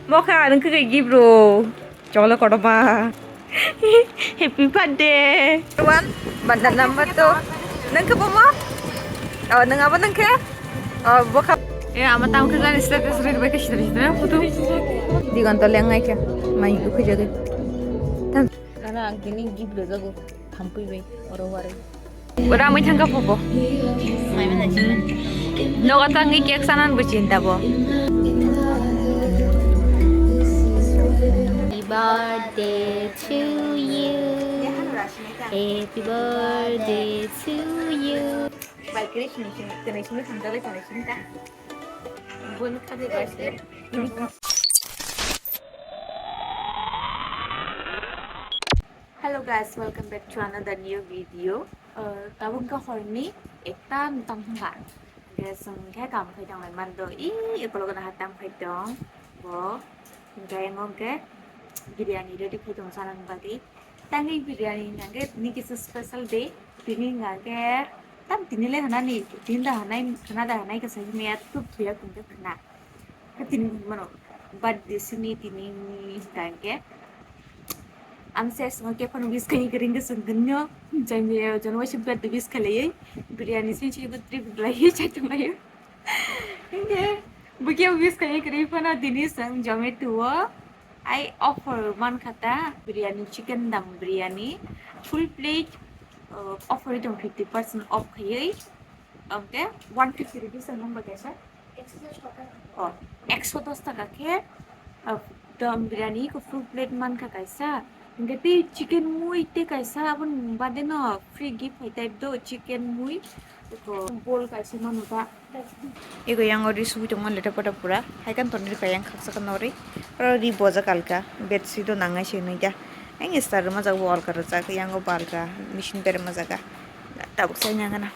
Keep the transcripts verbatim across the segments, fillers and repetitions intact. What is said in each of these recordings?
Mokha, nung khe gift rw. Chokle kotorma. Happy birthday. One, banda number two. Nung khe bomo? Oh, nung abo nung khe? Oh, bokha. Eh, ama tam khe jani status rwdi bai khe sidra sidra photo. Digon to lengnai khe. Mai ukhi jagwi. Tam. Nana ang tini gift rwjago. Thampui bai oro warwi. Ora mui thangka popo. Mai mana jiman. Nogo tangwi cake sanan bo chinta bo. Happy birthday to you. Happy birthday to you. Bai kre sini sini, kene sini thangka bai kene sini ta. Bon kade bai sini. Hello guys, welcome back to another new video. Uh, tabuk ka horni ekta tong thangka. Guys, ang khe kam khai tong lai mando. I, ekologo na hatam khai tong. Bo, hingke ang khe biryani ready khai tong sana bagwi. Tangwi biryani hingke tini kisa special day. Tini hingke tam tini le hanani, tini da hanai, khana da hanai kisa himya tup thuya tong khe khana. Tini mano birthday sini tini hingka hingke. Ang se aswk khe phano wish khaini kwrwngkhe swngkhe nw. Jani jani waisa birthday wish khalaiwi. Biryani sini sini bo trip khlaiwi chaitung laio. Hingke bukhe wish khaini kwrwi phano tini swng Zomato o. Ai offer mankha ta biryani, chicken dum biryani, full plate, uh, offer tong fifty percent off khaiwi. Oke, one fifty rupees ang nang bagasa. Oh, ekso dos taka khe, uh, dum biryani ko full plate mankha kaisa. Hingke tei chicken mui tei kaisa aboni bade no free gift hai type do chicken mui. Ko bol kaisa manu ta. Ego yang ori subi tongma leta pota pura. Hai kan tonri kayang khaksa kan ori. Oro ri boja kalka. Bed sui do nangai se nui ta. Ang star ma jaga wall karo jaga yang o balka. Machine bere ma jaga. Tabuk sai nang gana.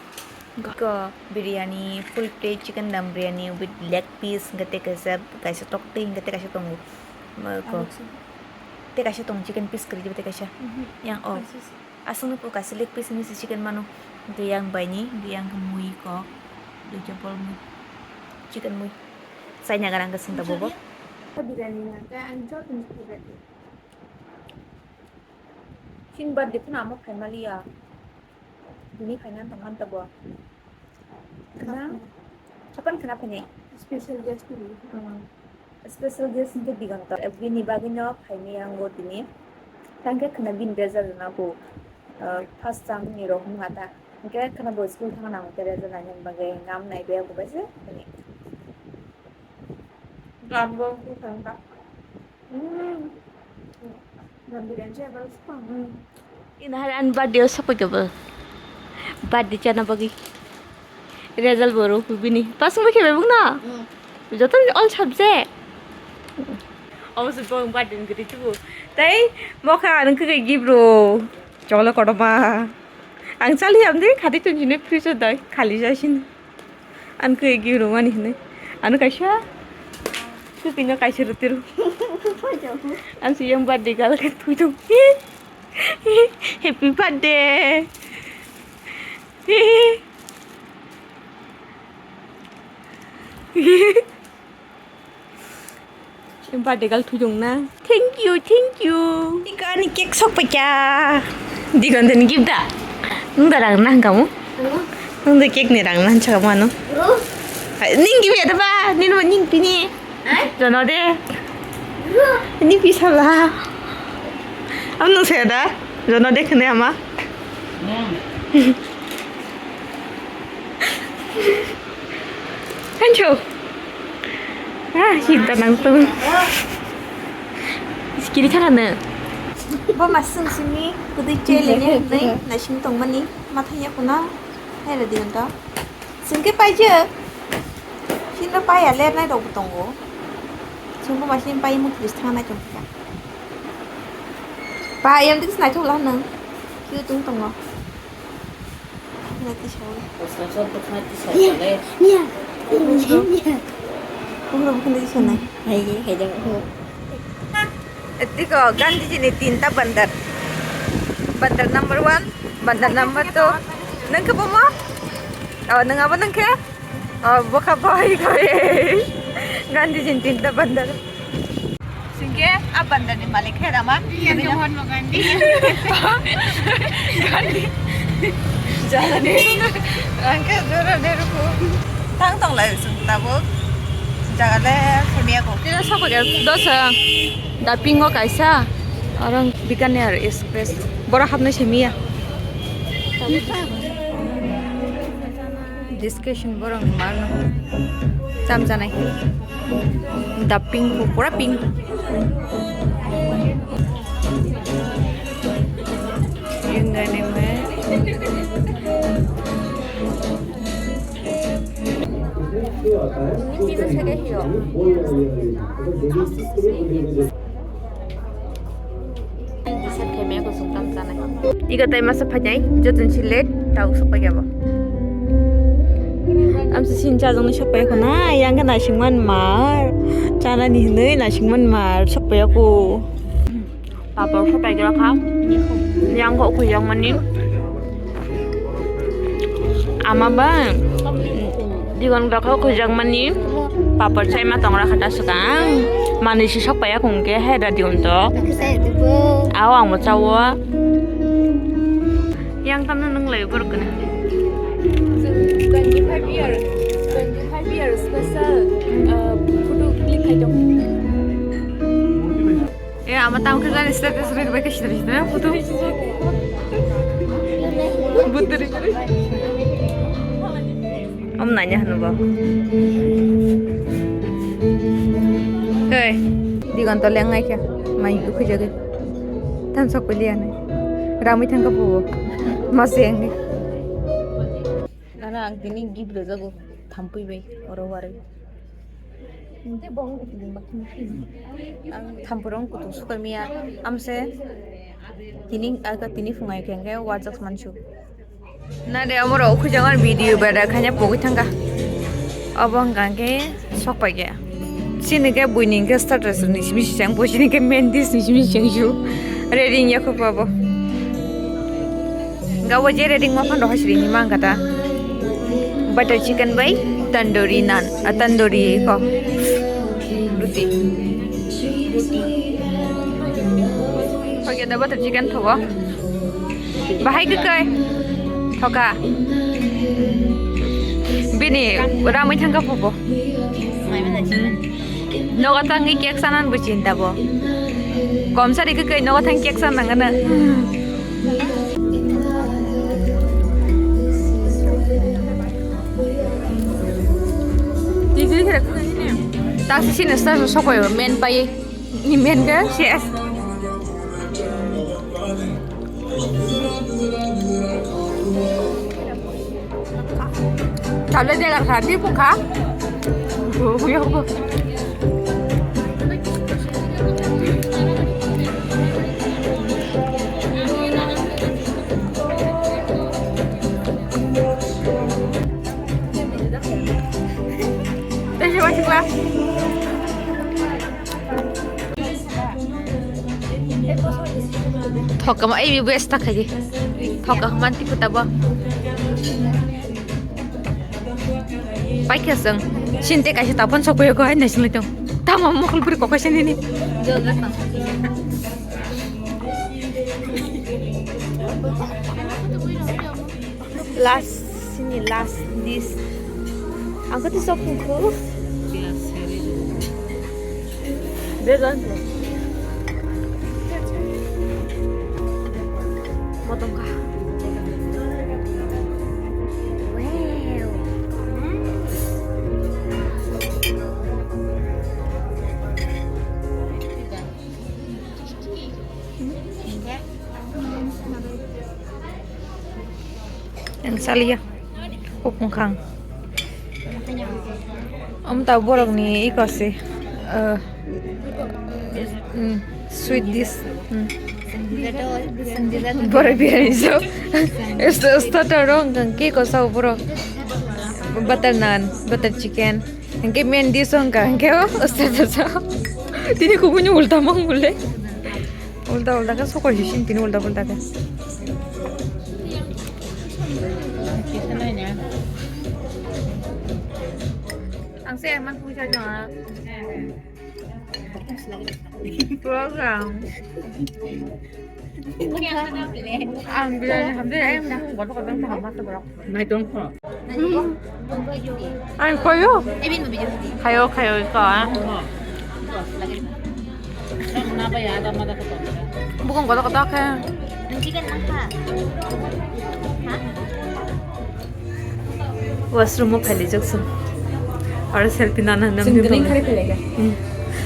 Ko biryani, full plate chicken dum biryani with leg piece, hingke tei kaisa, kaisa tok tei hingke tei kaisa tongo. Ko. Tei kaisa tong chicken piece kiri tei kaisa. Yang o. Aswk no kaisa leg piece ni se chicken mano. Hingke yang bai ni, hingke yang mui kok. Dui chapol mui. Chicken mui. Sai nang gana hingke sing ta bobo. Biryani na, ang joto ni favorite. Chini birthday phano amo phaimaliya. Bini phaina tongmani tabuk. Khna, hapan khna phainai. Special guest ni. Hmm. Special guest ni Digonto. Bini bagwi no phainai ang o tini. Tangkhe khna bini result na ko. Uh, first term ni rok wngkha ta. Hingke khna bo school thangna nang te result naina bagwi ngam nai be ko bai se. Gan bo thang ta. Ina hari ani birthday o sokoi kebo. Birthday chana bagwi. Result bo rw bini. Pass wngwi khe bai bung no? Joto all subject. Obo se bong birthday ni guri tubu. Tei mokha ang khe gift rw. Chokle kotorma. Ang chali amde khati chunjine fridge o doi khali jasin. Ang khe gi rwmani hinwi. Ano kaisa. Khe kino kaisa rwtwi rw. Ang si yang birthday gal khe thui tong. Happy birthday. Birthday gal thujung na. Thank you, thank you. Ika ani cake sok paikha. Digon den gift da. Nung da rang na hangkamu? Nung da cake ni rang na hancha kamu ano. Ning gift ya da ba? Ning ba ning pini. Jono de. Ni pisa la. Am nung saya da. Jono de kene ama. Hancho. Ah, sida nang tu. Sikiri kana ne. Bo masung sini kudui chele ne ne na sing tong mani mathanya kuna. Hai ra diyan ta. Singke paije. Sino pai ale nai dog tongo. Singko masing pai mut bis thang nai tong ka. Pa yang dik nai thok la nang. Kiu tung tongo. Nati sawi. Osna sor dukna ti sakale. Nia. Nia. Kuhur bukan di sana. Hai, hai dong. Tiko Gandhiji ni tinta bandar. Bandar number one, bandar number two. Nang ke bomo? Oh, nang apa nang ke? Oh, boka boy koi. Gandhiji ni tinta bandar. Hingke a bandani malik khe rama. Iya, Mohan Gandhi. Gandhi. Jalani. Angke jora de ruko. Tang tong lai sung tabuk. Jaga le semiya ko. Tira sapa ga dosa. Da pingo kaisa. Orang Bikaner Express. Bora hapna semiya. Discussion borok ni marno. Cham janai. Da pink, pura pink. Yung ganun mo. Hindi na sa kayo. Iko tai masa phainai, jotun si late, tau sokpai kebo. Amsa sin chajang ni sokpai khona, yang khe naising man mar, chana ni hinui naising man mar, sokpai ako. Papor sokpai kira kha, yang kok kuyang mani. Ama ba, digon gakho khujak mani papor chai ma tongra khata swkang manwi si sok paya khung khe hai da digon to. Aw ang bo chawo. Yang tamno nung lai borok kene. Twenty-five year, twenty-five year special, uh, photo click khai tong. E, ama tamo khe jani status rwui bai khe sida sida photo. Butri. Om nanya hanu bo. Hei, digon to leng ngai khe mai ukhui jagwi. Tam sok pili ane. Ramui thang ka pubo. Maseng. Ana ang tini gift rwjago thampui bai oro warwi. Ang thampurung kutung sukai miya amse tini aga tini phungai khe hwnkhe warjak mansu. Na de amoro ukhuijak ar video bada khanya pogwi thangka. Obo hwnkha khe sokpai khe. Chini khe buini hwnkhe starters ni simi sijang bo chini khe main dish ni simi sijang ju. Ready wngya kho pabo. Gabo je ready ma phan rohai sri ni mang kata. Butter chicken bai tandoori naan, ah, tandoori ko. Roti. Oke, da butter chicken thogo. Bahai kwkai. Thoka. Bini ramui thangka phubo. Nogo tangwi cake sanan bo chinta bo. Komsari kwkai nogo thang cake sanangana. Tisi sini star sokoyo men pai. Ni men ga ses. Tablet jagar kha, di pung kha. Huyo. Thank you, Washington. Thoka ma, ei, west ta khaji. Thoka man ti puta bo. Pai khe seng. Sinte kaisa tapon sokoi ko hai nai sing tong. Tamo mokol buri kokoi sini ni. Last, sini last dish. Ang kati sok ko. Began. Motong ka. Wow. Ang saliya. Upung khang. Om ta borok ni iko se. Eh, mm, sweet dish. Mm. Borok biryani so. Esto, esto ta rong kang ke ko sa borok. Butter naan, butter chicken. Hingke main dish wngkha, hingke o, o, sa, sa, sa. Tini kubuni ulta mang mole. Ulta, ulta khe sokoi si sini tini ulta, ulta khe. Ang se man pung sa jong. Program. Ang biryani hamdi, ang kotor kotor hamdi borok. Naitong. Ang koyo. Kayo, kayo iko, ah. Bukong kotor kotor khe. Washroom o phailijak chwng. Aro selfie nana nam. Chwng gwnang khari phailaikha. Hmm.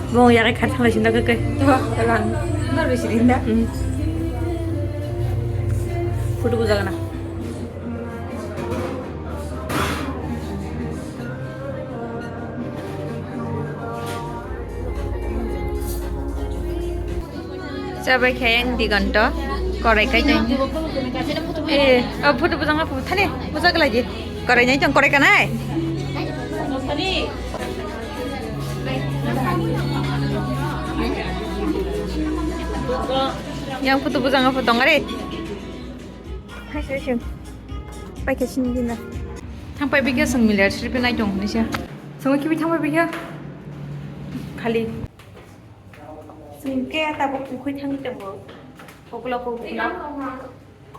Bo yakai khat thanglaising da kai. To, kalang. Nor bisi rinda. Hmm. Photo bujagana. Chabai khe ang Digonto, korai kai tong. Eh, oh, photo bujang apa? Thani, bujak lagi. Korai nai tong, korai kanai. Yang photo bujang apa tong are? Hai, hai, hai. Pai khe sini dina. Thang pai bikhe song miler sri pe nai tong ni se. Song kibi thang pai bikhe. Khali. Singke tabuk pukhui thangwi tongo. Uklo ko uklo.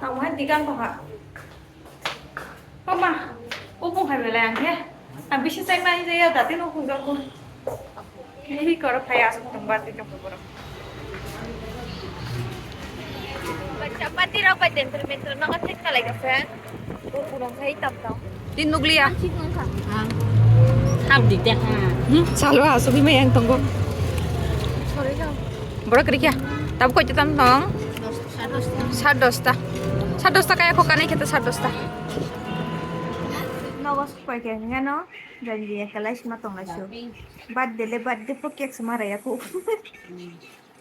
Tamo hai digang ko ha. Mama, upung hai belai ang khe. Ang bisi chai mai jaya dati no upung jang ko. Hi koro phai asuk tong bar tong ko boro. Chapati rok bai dental mental no thik kalai ka friend. Upung rok hai tam tam. Tin nukliya. Hap di te. Hmm, salwa asugwi mai ang tongo. Borok rikya. Tab koi tam tong? Sat dosta. Sat dosta kaya kho kanai khete sat dosta. Nogo koi ke ngano janji kalai sima tong lai su. Birthday le birthday po cake sima raya ko.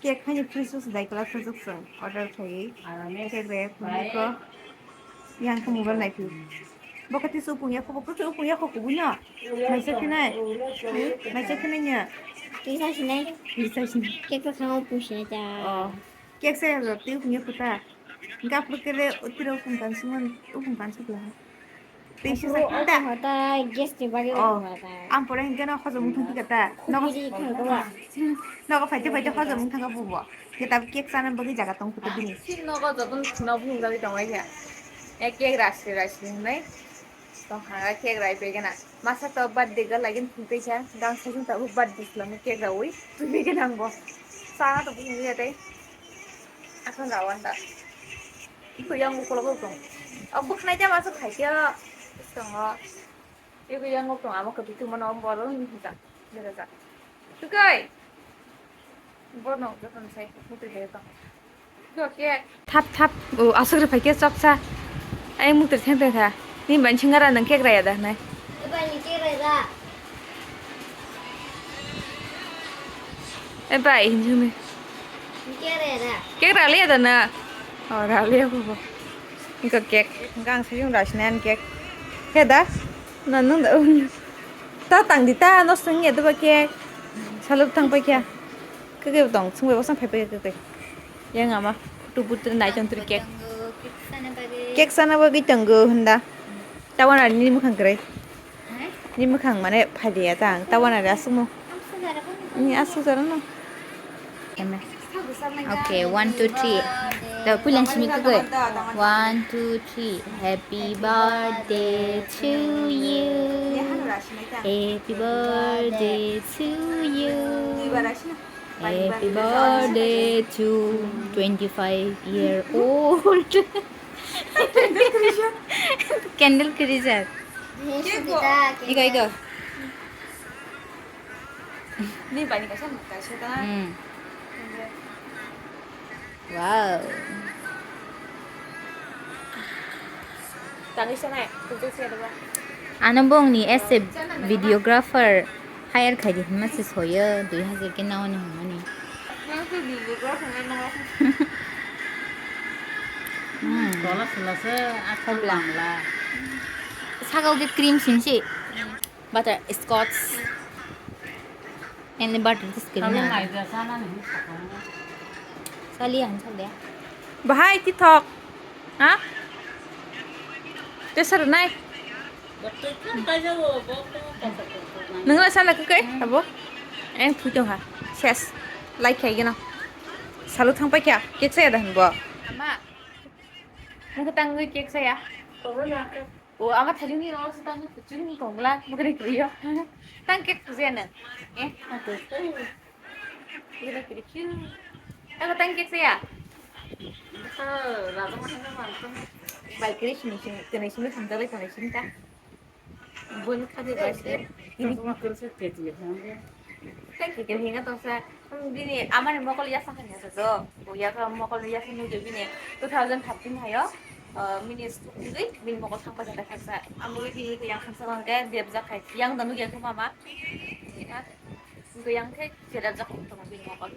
Cake hani free sauce dai kala sujuk song order khai. Cake re ko yang ko mobile nai phi. Bokati su punya ko bokati su punya ko kubunya. Mai se khinai. Mai se khinai nya. Tisa sinai. Tisa sinai. Cake ko sango punya ja. Oh. Cake se lo ti punya ko ta. Gapur kere utira upung kan suman upung kan sukla. Tei sisa kita. Hota gas ni bagwi. Oh. Hota. Ang pore hingke no hojom wngthang kika ta. Nogo. Biri khangkoma. Nogo phaite phaite hojom wngthang ka bubo. Kita cake sana bagwi jaga tong kutu bini. Sin nogo jotun khuna bung jagwi tong ai ya. Ek cake rasri rasri hinai. Tong hanga cake rai pegena. Masa to birthday ga lagin phung tei sa. Gang sa jung ta birthday slam cake rawi. Tu pegena ang bo. Sana to bung ya tei. Akhon rawan ta. Iko yang ukolog tong. Ang bukhnai jama su khai kya. Tongo. Iko yang tong amo kapi tu mano bolo ni hita. Dera ja. Tukai. Bono joton sai mutu he tong. Iko ke. Thap thap o asuk re phai kya choksa. Ai mutu theng theng tha. Ni ban chingara nang cake raya da nai. Eba ni cake raya da. Eh, bai, hinjung ni. Cake raya da. Cake raya da na. Oh, raya ko. Inko cake. Gang sayung raya sinan cake. He da? Na nung da. Ta tang di ta, no sung ya da ba cake. Salup tang pa kya? Kake tong, sung bai basang phai pa kake. Yang ama, putu putu nai tong turi cake. Cake sana bagwi tongo, hunda. Tawan ari ni mukhang krai. Ni mukhang mane phaliya ta ang tawan ari asukmo. Ni asuk jara no. Okay, one, two, three. Da puilang simi kugui. One, two, three. Happy birthday to you. Happy birthday to you. Happy birthday to twenty-five year old. Candle kirijar. Igo, igo. Ni bani kaisa, kaisa ta. Hmm. Wow. Tangwi sanai, tungtwi siya deba. Ano bongni as a videographer hire khaidi hinma se soyo, dui hajar ke naoni hinmani. Nang se videographer na nang. Hmm. Tola sila se akhol langla. Sakao ke cream sinsi. Butter scotch. Ini butter scotch. Sali ang sabi. Bahai tithok. Ha? Tesar nai. Nengla sana ke kai, abo? Eng phuto ha. Ses. Like khai gana. Salu thang paikha, cake saya dah bo. Ama. Nang tangwi cake saya. O, ama thajuni ro sa tang kuchung kongla, mukri kriyo. Tang cake saya na. Eh, aku. Ira kiri kiu. Aku tang cake saya. Bai kiri sini sini, kini sini hamjak lai kini sini ta. Bun khadi bai sini. Ini. Thank you, kini hinga tongsa. Bini amani mokol yasa hanya sa do. Ko yasa mokol yasa nujui bini two thousand thirteen hayo. Mini school nujui bini mokol thangpa jata khaksa. Amui bini ko yang khaksa bangke debjak khai. Yang danu ya ko mama. Yang khe cherajak tongo bini mokol.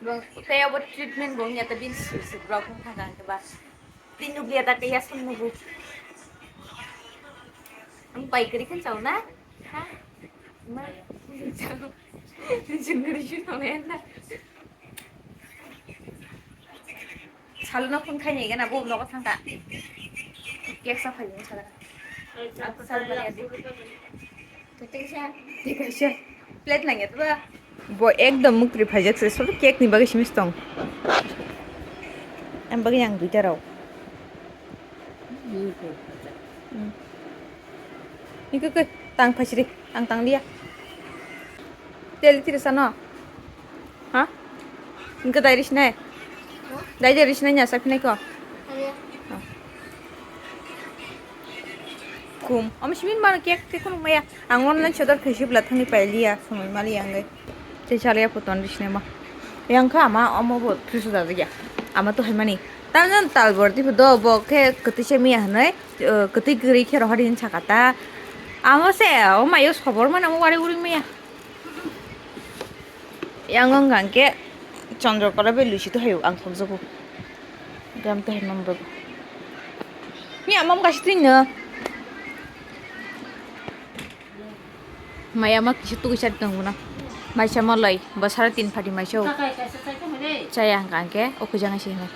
Bo tei obo treatment bo wngya ta bini sir sir borok wngkha hwnkha ba. Tei nukliya ta kaya sam nugo. Ang bai kwrwi khan chao na? Ha? Ma. Jingri jing na. Salno phone khainai gana bo nogo thangkha. Cake sa phai sala. Sal bani adi. Tekaisa, tekaisa. Plate nangya to ba. Bo ekdom mukri phaijak se solo cake ni bagwi simis tong. Am bagwi ang duita rw. Iko ke tang phasiri, ang tang dia. Tel tiri sano. Ha? Engke dai ri sinai? Dai dai ri sinai nya sa phinai ko? Kum. Om simin mano kek kek kono maya. Ang online chodar khaisi bla thangni pailiya, somoi mali ang gai. Te chaliya puton ri sinai ma. Yang kha ama omo bo triso da ya. Ama to hai mani. Tanjan tal bor di do bo khe kwtwi se miya hanai. Kwtwi kwrwi khe rohor din sakata. Amo se o mayo sobor mano wari uri miya. Yang wng kha hwnkhe Chandrakala bai Lucy to hayo ang thokjago. Gram to hai mam rwgo. Ni amam kaisa twi no. Maya ma kisa tugui sa tong bono. Maisa malai bo sara tin phati maisa o. Chaya hwnkha hwnkhe o kujang asi hwnwi.